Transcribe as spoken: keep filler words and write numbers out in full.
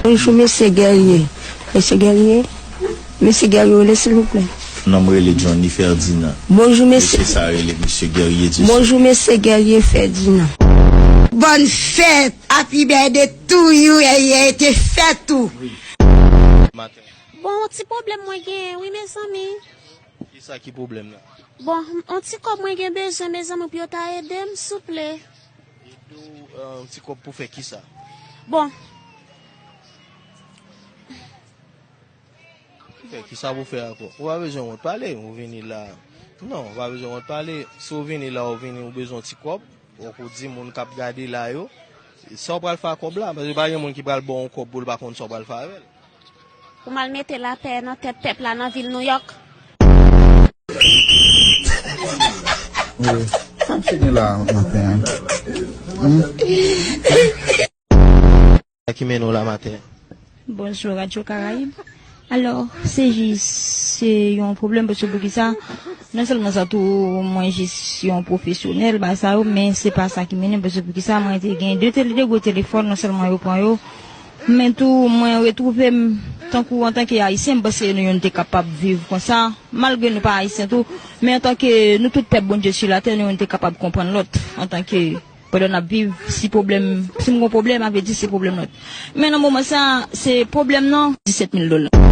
Bonjou, mesye Guerrier. Mesye Guerrier? Mesye Guerrier, rele, silvouplè. Non, m rele Johnny Ferdinand. Bonjou, mesye. Mesye sa rele mesye Guerrier Dieussaint. Bonjou, mesye Guerrier Ferdinand. Bonne fête! Happy birthday to you! Yèyè te fèt ou! Bon, yon ti pwoblèm mwen genyen, wi, mezanmi. Kisa ki pwoblèm nan? Bon, yon ti kòb mwen gen bezwen, mezanmi, pou yo ta ede m, souple. Ede w, yon ti kòb pou fè kisa? Bon. Fè kisa pou fè ankò? Ou pa bezwen wont pale, ou vini la. Non, ou pa bezwen wont pale. Si w vini la, ou vini, ou bezwen yon ti kòb, fòk ou di moun k ap gade la yo sa w pral fè ak kòb la, paske pa gen moun ki pral ba w yon kòb pou l pa konn sa w pral fè avè l. Pou m al mete lapè nan tèt pèp la nan vil Nouyòk. Sa misye gen la maten an? Sa ki mennen w la maten? Bonjou, Radyo Karayib. Alò, se jis, se yon pwoblèm, paske poukisa, non sèlman sa tou, mwen jis yon pwofesyonèl, bagay sa yo, men se pa sa ki mennen m, paske poukisa, mwen te gen de tele, de gwo telefòn, non sèlman yo pran yo, men tou, mwen retwouve m, tankou antanke Ayisyen, m panse nou youn te kapab viv konsa, malgre nou pa Ayisyen tou, men antanke nou tout pèp Bondye sou latè, nou youn te kapab konprann lòt, antanke pandan n ap viv, si pwoblèm, si m gon pwoblèm, a vle di se pwoblèm lòt. Men nan moman sa, se pwoblèm nan disèt mil dola.